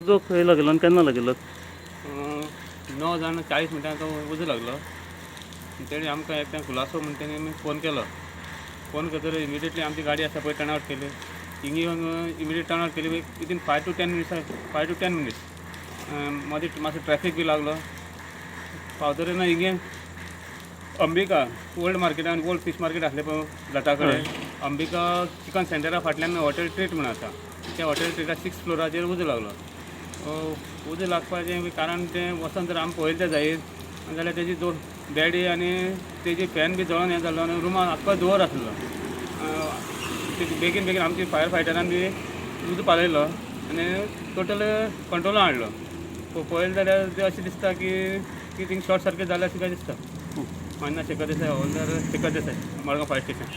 उजो खंय लागलो आनी केन्ना लागिल्लो? 9 जावन 40 मिनटां तो उजो लागलो. तेणी आमकां एकट्यान खुलासो म्हण तेणी आमी फोन केलो. फोन करतकीर इमिडिएटली आमची गाडी आसा पळय टर्न आवट केली. हिंगा येवन इमिडिएट टर्न आवट केली. Within 5 to 10 minutes, 5 to 10 minutes मदीं मातसो ट्रॅफीक बी लागलो. पावतरी ना हिंगे अंबिका ओल्ड मार्केटान, ओल्ड फीश मार्केट आसलें पळय घाटा कडेन, अंबिका चिकन सेंटरा फाटल्यान हॉटेल ट्रीट म्हण आसा. त्या हॉटेल ट्रीटा सिक्स फ्लोराचेर उजो लागलो. उजो लागपाचें कारण तें वचोन जर आमी पळयलें तें जायत जाल्यार तेजी दोन बेडी आनी तेजी फॅन बी जळोन हें जाल्लो आनी रुमान आख्खो धुंवर आसलो. ते बेगीन बेगीन आमची फायर फायटरान बी उजो पालयलो आनी टोटल कंट्रोलान हाडलो. पळयलें जाल्यार तें अशें दिसता की की थिंग शॉर्ट सर्कीट जालें अशें काय दिसता. माझें नांव शेखर देसाय, हवलदार शेखर देसाय, मडगांव फायर स्टेशन.